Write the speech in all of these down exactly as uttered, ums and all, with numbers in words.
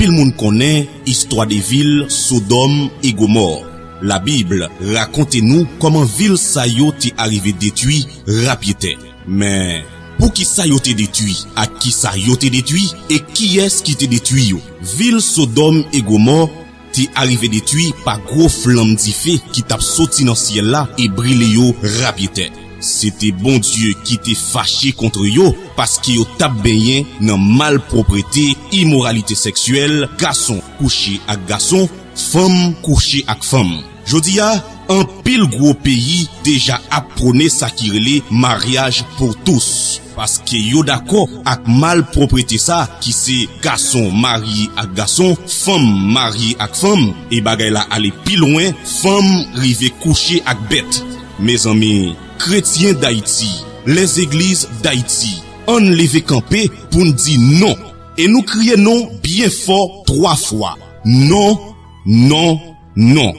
Anpil moun konnen istwa de vil Sodòm e Gomò. Labib rakonte nou kòman vil sa yo te arive detwi rapyetè. Men, poukisa yo te detwi? Ak kisa yo te detwi? E kiyès ki te detwi yo? Vil Sodòm e Gomò te arive detwi pa gwo flanm dife ki t ap soti nan syèl la e brile yo rapyetè. Se te Bondye ki te fache kont yo, paske yo t ap benyen nan malpwòpte, imoralite sèksyèl, gason kouche ak gason, fanm kouche ak fanm. Jodi a, anpil gwo peyi deja ap pwone sa ki rele maryaj pou tous, paske yo dakò ak malpwòpte sa ki se gason marye ak gason, fanm marye ak fanm, e bagay la ale pi lwen, fanm rive kouche ak bèt. Mezanmi, kretyen Dayiti, lèzegliz Dayiti, ann leve kanpe pou n di non. E nou kriye non byen fò twa fwa. Non, non, non.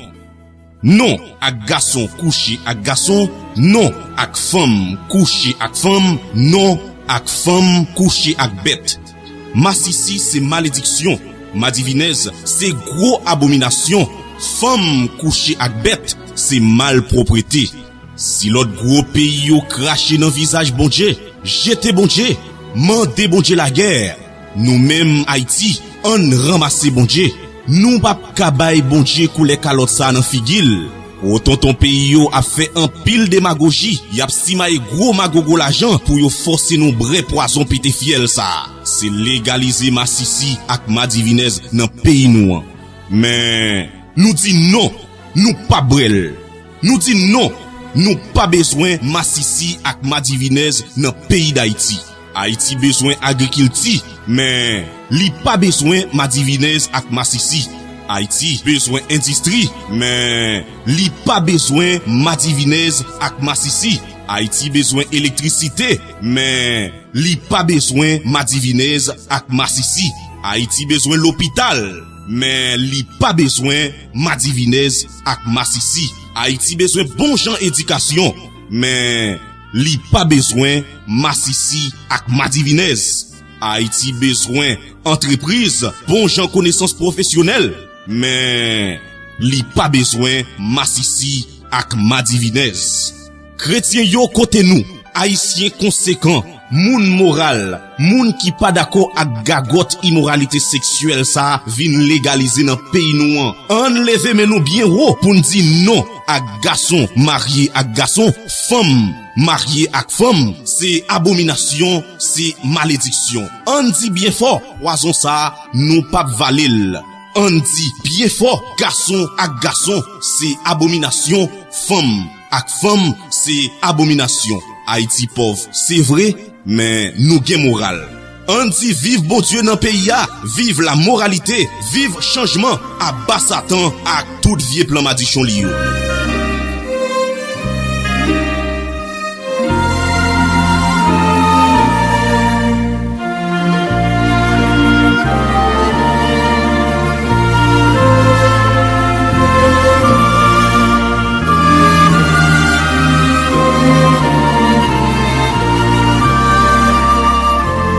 Non ak gason kouche ak gason, non ak fanm kouche ak fanm, non ak fanm kouche ak bèt. Masisi se malediksyon, madivinèz se gwo abominasyon, fanm kouche ak bèt se malpwòpte. Si lòt gwo peyi yo krache nan vizaj Bondye, jete Bondye, mande Bondye lagè. Nou menm Ayiti, ann ranmase Bondye. Nou p ap ka bay Bondye koulè kalòt sa nan figi l. Gwo tonton peyi yo ap fè anpil demagoji, y ap simaye gwo magogo lajan pou yo fòse nou bwè pwazon pete fyèl sa. Se legalize masisi ak madivinèz nan peyi nou an. Men, nou di non, nou p ap bwè l. Nou di non, nou pa bezwen masisi ak madivinèz nan peyi Dayiti. Ayiti bezwen agrikilti, men li pa bezwen madivinèz ak masisi. Ayiti bezwen endistri, men li pa bezwen madivinèz ak masisi. Ayiti bezwen elektrisite, men li pa bezwen madivinèz ak masisi. Ayiti bezwen lopital, men li pa bezwen madivinèz ak masisi. Ayiti bezwen bon jan edikasyon, men li pa bezwen masisi ak madivinèz. Ayiti bezwen antrepriz, bon jan konesans pwofesyonèl, men li pa bezwen masisi ak madivinèz. Kretyen yo, kote nou? Ayisyen konsekan, moun moral, moun ki pa dakò ak gagòt imoralite seksyèl sa a vin legalize nan peyi nou an. Ann leve men nou byen wo pou n di non ak gason marye ak gason, fanm marye ak fanm. Se abominasyon, se malediksyon. Ann di byen fò, pwazon sa a, nou p ap vale l. Ann di byen fò, gason ak gason, se abominasyon, fanm ak fanm, se abominasyon. Ayiti pòv, se vre, men nou gen moral. Ann di viv Bondye nan peyi a, viv lamoralite, viv chanjman, aba Satan ak tout vye plan madichon li yo.